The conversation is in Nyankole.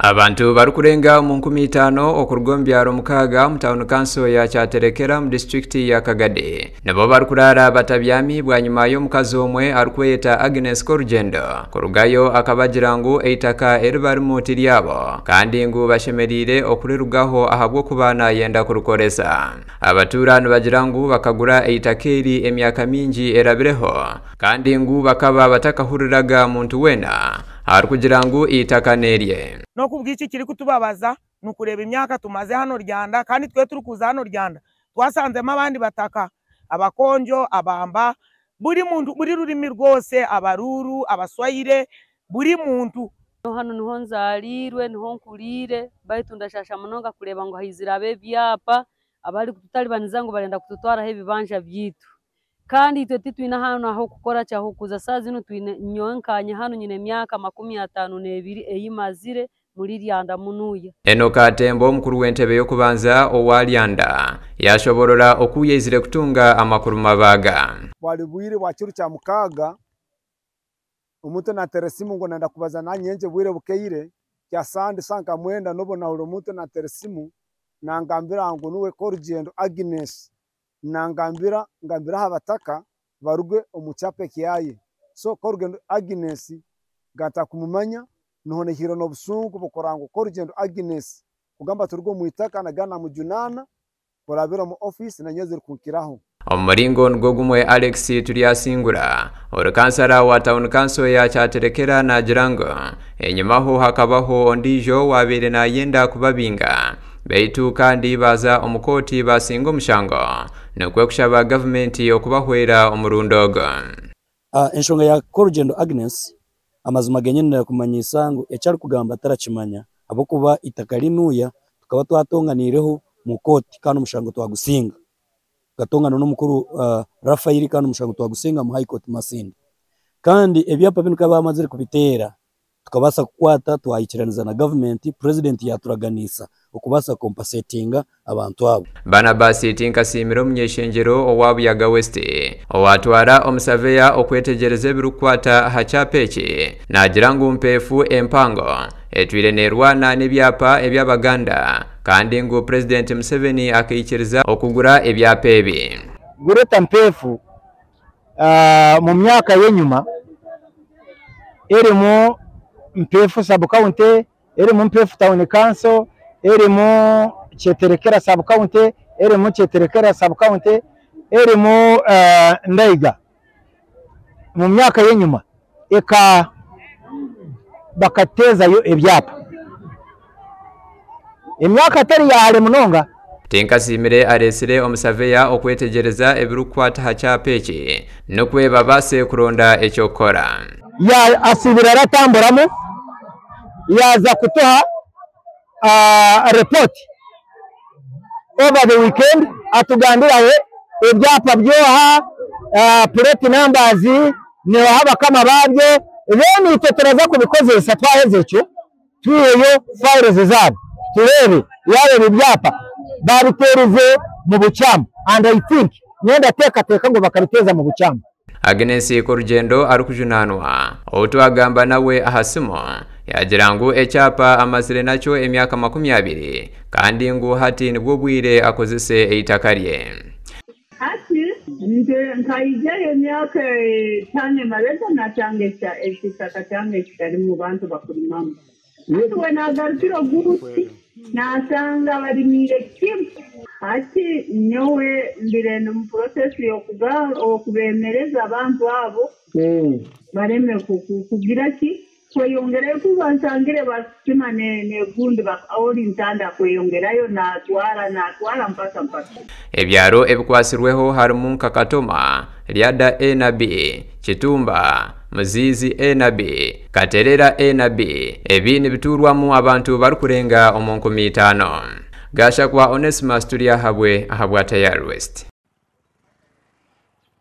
Abantu barikurenga omu 5,000 okuruga omu byaro 6 omu tawuni kanso ya Kyaterekera mu disitulikiti ya Kagadi nibo barikurara batabyami bwanyima y'omukazi omwe arikweyeta Agnes Korugyendo kurugayo akabagira ngu eitaka eri barimu tiryabo kandi ngu bashemereire okurirugaho ahabw'okuba nayenda kurukoresa. Abatuura nibagira ngu bakagura eitaka eri emyaka mingi erabireho kandi ngu bakaba batakahuriraga muntu weena arikugira ngu eitaka nerye. N'okubwiki kiri kutubabaza nukureba emyaka tumaze hano Ryanda kandi twe turi kuza hano Ryanda twasanzemo abandi bataka abakonjo abamba buri muntu buri rurimi rwose abaruru abaswahili buri muntu. Hano niho nzarirwe niho nkurire baitu ndashasha munonga kureba ngu haizira abebyapa abari kututalibaniza ngu barenda kututwaraho ebibanja byitu kandi itwe titwine hano aho kukora kyaho kuza saa zino twine nyowe nkanye hano nyine emyaka 52 eyimazire muri Ryanda munuya. Enoka Atembo omukuru w'entebe y'okubanza owa Ryanda yashoborora okuyeizire kutunga amakuru mabaga. Bwali bwire bwa kiro kya 6 omuntu natera simu ngo nanda kubaza nanyenje bwire bukeire kya sandi sanka mwenda nobo nahuro omuntu natera simu nangambira ngo nuwe Korugyendo Agnes nangambira ngambira abataka baruge omu chapa kiyaye. So Korugyendo Agnes gata kumumanya nohone hiro nobusungu bukorango Korugyendo Agnes kugamba turugo muitaka nagana mujunana kurabira mu office na nyezeri kunkiraho. Omuringo nigwo gumwe Alex Turyasingura orukansara wa town council ya Kyaterekera nagira ngu enyimaho hakabaho ondijo wabeire nayenda kubabinga baitu kandi baza omukoti basinga omushango nikwe kushaba gavumenti okubahwera omurundo ogo. Enshonga ya Korugyendo Agnes amazima genyine kumanyisa ngu ekyari kugamba tarakimanya abokuba itaka rinuya tukaba twatonganireho mu koti kandi omushango twagusinga gatongana n'omukuru Rafael kandi omushango twagusinga mu High Court Masindi kandi ebyapa binu kaba bamazire kubitera tukabasa kukwata twayikiraniza na government president yaturaganisa okubasa compensatinga abantu abo. Barnabas Tinkasimire omunyeshenjero owa Buyaga West owatwara omusaveya okwetegereza ebirukwata aha kyapa eki nagira ngu mpefu empango etwire nerwana n'ebyapa eby'Abaganda kandi ngu President Museveni akaikiriza okugura ebyapa ebi. Gureta mpefu mu myaka y'enyuma erimu Mpefu sub county, erimu Mpefu town council, erimu Kyeterekera sub county, erimu Kyeterekera sub county, erimu Ndaiga. Mu myaka y'enyuma eka bakatezayo ebyapa. Emyaka teri yahare munonga. Tinkasimire aresire omusaveya okwetegereza ebirukwata ha kyapa eki nukwe babase kuronda ekyokora. Ya asibira aratamburamu yaza kutuha report over the weekend atugambirahe ebyapa byoha plate numbers niho bakama babyo then itwe turaza kubikozesa twaheze ekyo twiyeyo files zabo turebe yabe ibyapa babitereze mu bucyamu and I think nyenda teka teka ngo bakabiteza mu bucyamu. Agnes Korugyendo arikujunanwa otwagamba nawe ahasimo yagira ngu ekyapa amazire nakyo emyaka 20 kandi ngu hati nibwo bwire akozese eitaka rye. Hati nkaijayo emyaka 5 mabega natanga ekitaka kyange kitari mu bantu bakurimamu. Hati we nagarukira guti nasanga barimire kimwe. Hati nyowe mbire mu process yokubemereza abantu abo bareme kugira ki kweyongerayo kuba nsangire basima negundi ori ntanda kweyongerayo natwara mpaka mpaka. Ebyaro ebikwasirweho harimu nka Katoma, Ryada A na B, Kitumba, Muzizi A na B, Katerera A na B. Ebi nibiturwamu abantu barikurenga omu 5,000. Gashakwa Onesimus Turyahabwe ahabwa Tayari West.